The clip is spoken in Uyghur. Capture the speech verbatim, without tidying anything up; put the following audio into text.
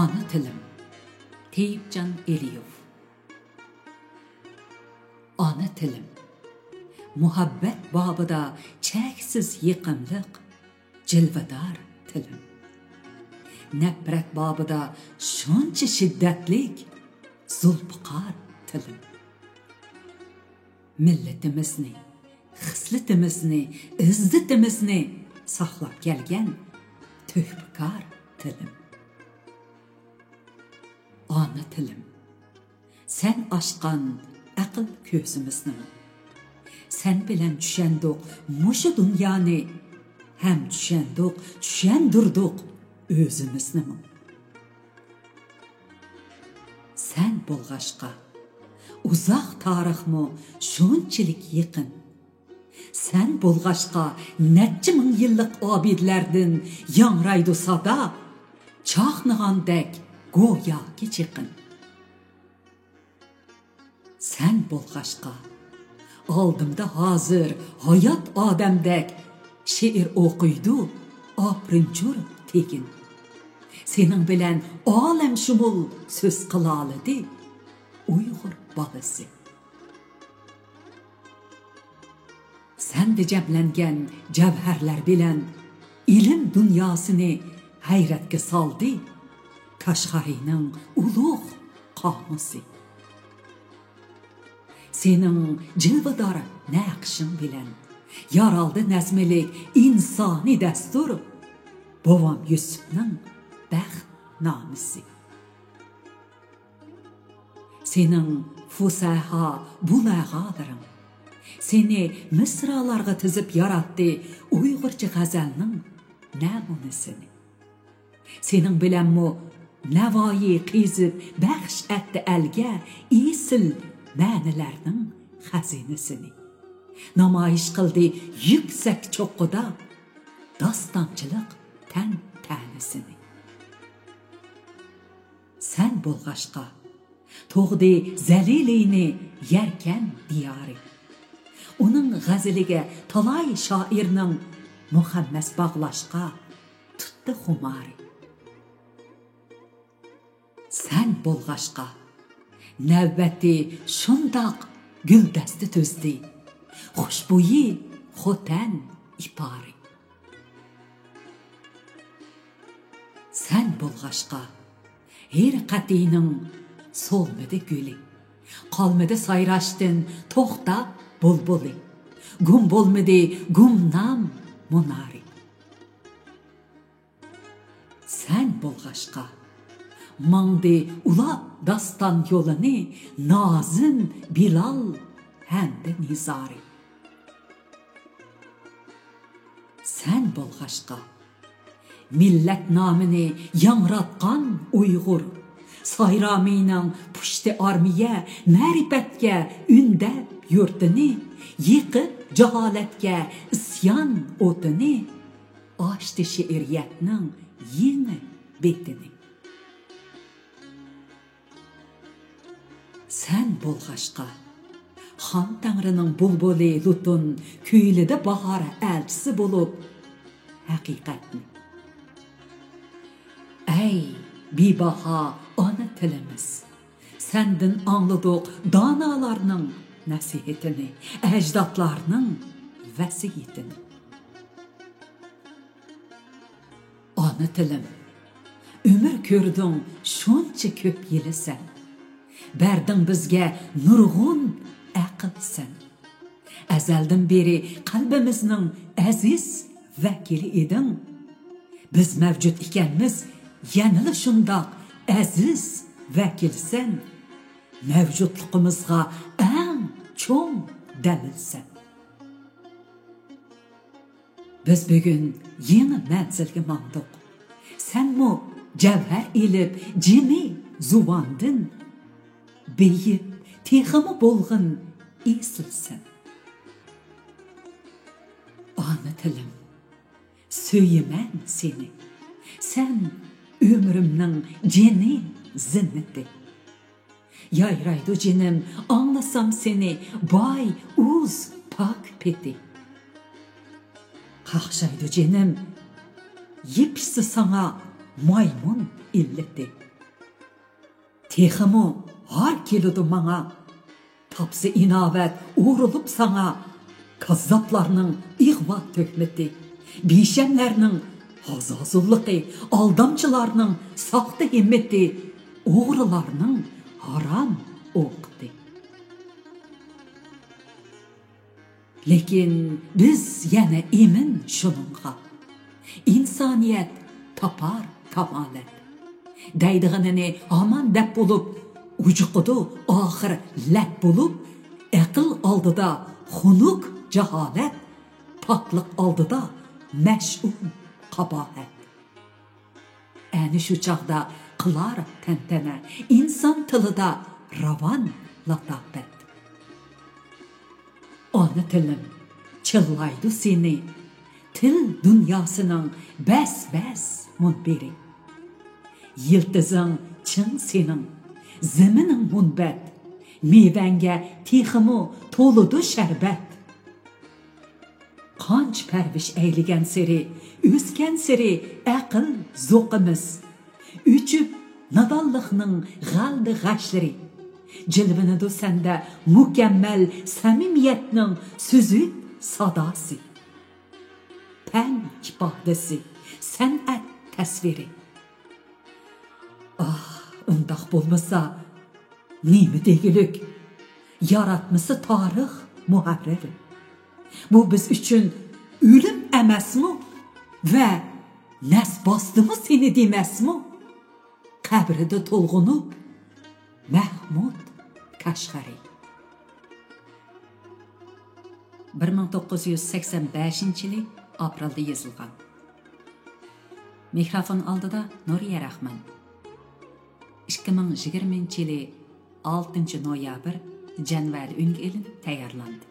ئانا تىلىم. تېيىپجان ئېلىيېۋ. ئانا تىلىم. مۇھەببەت بابىدا چەكسىز يېقىملىق، جىلۋىدار تىلىم. نەپرەت بابىدا شۇنچە شىددەتلىك، زۇلپىقار تىلىم. مىللىتىمىزنى، خىسلىتىمىزنى، ئىززىتىمىزنى ساقلاپ كەلگەن تۆھپىكار تىلىم. ئانا تىلىم. سەن ئاچقان ئەقىل كۆزىمىزنىمۇ. سەن بىلەن چۈشەندۇق مۇشۇ دۇنيانى، ھەم چۈشەندۇق، چۈشەندۈردۇق ئۆزىمىزنىمۇ. سەن بولغاچقا، ئۇزاق تارىخمۇ شۇنچىلىك يېقىن. سەن بولغاچقا، نەچچە مىڭ يىللىق ئابىدىلەردىن ياڭرايدۇ سادا، چاقنىغاندەك گوياكى چېقىن. سەن بولغاچقا، ئالدىمدا ھازىر ھايات ئادەمدەك شېئىر ئوقۇيدۇ ئاپىرىنچۇر تېگىن. سېنىڭ بىلەن ئالەمشۇمۇل سۆز قىلالىدى ئۇيغۇر بالىسى. سەندە جەملەنگەن جەۋھەرلەر بىلەن ئىلىم دۇنياسىنى ھەيرەتكە سالدى كاشغەرىنىڭ ئۇلۇغ قامۇسى. سېنىڭ جىلۋىدار نەقىشىڭ بىلەن يارالدى نەزمىلىك ئىنسانىي دەستۇر، بوۋام يۈسۈپنىڭ بەخت نامىسى. سېنىڭ فۇسەھا بۇلاغالىرىڭ سېنى مىسرالارغا تىزىپ ياراتتى ئۇيغۇرچە غەزەلنىڭ نەمۇنىسىنى. سېنىڭ بىلەنمۇ نەۋايى قېزىپ بەخش ئەتتى ئەلگە ئېسىل مەنىلەرنىڭ خەزىنىسىنى. نامايىش قىلدى يۈكسەك چوققىدا داستانچىلىق تەنتەنىسىنى. سەن بولغاچقا، تۇغدى زەلىلىنى يەركەن دىيارى. ئۇنىڭ غەزىلىگە تالاي شائىرنىڭ مۇخەممەس باغلاشقا تۇتتى خۇمارى. سەن بولغاچقا، نەۋبەتى شۇنداق گۈلدەستە تۈزدى، خۇشبۇيى خوتەن ئىپارى. سەن بولغاچقا، ھېرىقەتىنىڭ سولمىدى گۈلى، قالمىدى سايراشتىن توختا بۇلبۇلى، گۇم بولمىدى گۇمنام مۇنارى. سەن بولغاچقا، ماڭدى ئۇلا داستان يولىنى نازىم بىلال ھەمدە نىزارى. سەن بولغاچقا، مىللەت نامىنى ياڭراتقان ئۇيغۇر، سايرامىنىڭ پۇشتى ئارمىيە، مەرىپەتكە ئۈندەپ يۇرتىنى، يېقىپ جاھالەتكە ئىسيان ئوتىنى، ئاچتى شېئىرىيەتنىڭ يېڭى بېتىنى. سەن بولغاچقا، خان تەڭرىنىڭ بۇلبۇلى لۇتۇن كۈيلىدى باھار ئەلچىسى بولۇپ ھەقىقەتنى. ئەي بىباھا ئانا تىلىمىز، سەندىن ئاڭلىدۇق دانالارنىڭ نەسىھىتىنى، ئەجدادلارنىڭ ۋەسىيىتىنى. ئانا تىلىم، ئۆمۈر كۆردۈڭ شۇنچە كۆپ يىلى سەن، بەردىڭ بىزگە نۇرغۇن ئەقىل سەن. ئەزەلدىن بېرى قەلبىمىزنىڭ ئەزىز ۋەكىلى ئىدىڭ. بىز مەۋجۇت ئىكەنمىز، يەنىلا شۇنداق ئەزىز ۋەكىلسەن. مەۋجۇتلۇقىمىزغا ئەڭ چوڭ دەلىلسەن. بىز بۈگۈن يېڭى مەنزىلگە ماڭدۇق. سەنمۇ جەۋھەر ئېلىپ جىمى زۇۋاندىن، بېيىپ تېخىمۇ بولغىن ئېسىلسەن. ئانا تىلىم، سۆيىمەن سېنى، سەن ئۆمرۈمنىڭ جېنى زىننىتى. يايرايدۇ جېنىم، ئاڭلىسام سېنى، باي، ئۇز، پاك پېتى. قاقشايدۇ جېنىم، يېپىشسا ساڭا مايمۇن ئىللىتى. تېخىمۇ ھار كېلىدۇ ماڭا. تاپسا ئىناۋەت ئۇرۇلۇپ ساڭا، كاززاپلارنىڭ ئىغۋا تۆھمىتى، بىشەملەرنىڭ ھازازۇللۇقى، ئالدامچىلارنىڭ ساختا ھىممىتى، ئوغرىلارنىڭ ھارام ئوقىتى. لېكىن بىز يەنە ئىمىن شۇنىڭغا، ئىنسانىيەت تاپار كامالەت. دەيدىغىنىنى ھامان دەپ بولۇپ، ئۇجۇقىدۇ ئاخىر لەپ بولۇپ، ئەقىل ئالدىدا خۇنۈك جاھالەت، پاكلىق ئالدىدا مەشئۇم قاباھەت. ئەنە شۇ چاغدا قىلار تەنتەنە، ئىنسان تىلىدا راۋان لاتاپەت. ئانا تىلىم چىللايدۇ سېنى، تىل دۇنياسىنىڭ بەس-بەس مۇنبىرى. يىلتىزىڭ چىڭ سېنىڭ، زېمىنىڭ مۇنبەت، مېۋەڭگە تېخىمۇ تولىدۇ شەربەت. قانچە پەرۋىش ئەيلىگەنسېرى، ئۆسكەنسېرى ئەقىل زوقىمىز، ئۆچۈپ نادانلىقنىڭ غەلدى غەشلىرى. جىلۋىلىنىدۇ سەندە مۇكەممەل سەمىمىيەتنىڭ سۈزۈك ساداسى. پەن ئىپادىسى، سەنئەت تەسۋىرى. ئاھ، ئۇنداق بولمىسا، نېمە دېگۈلۈك؟ ياراتمىسى تارىخ مۇھەررىرى. بۇ بىز ئۈچۈن ئۆلۈم ئەمەسمۇ؟ ۋە نەس باستىمۇ سېنى دېمەسمۇ؟ قەبرىدە تولغىنىپ مەھمۇد كاشغەرى. بىر مىڭ توققۇز يۈز سەكسەن بەشىنچى يىلى ئاپرېلدا يېزىلغان. مىكروفون ئالدىدا نۇرىيە راخمان. ئىككى مىڭ يىگىرمىنچى يىلى ئالتىنچى نويابىر، جەنۋەدە ئۈنگە ئېلىنىپ تەييارلاندى.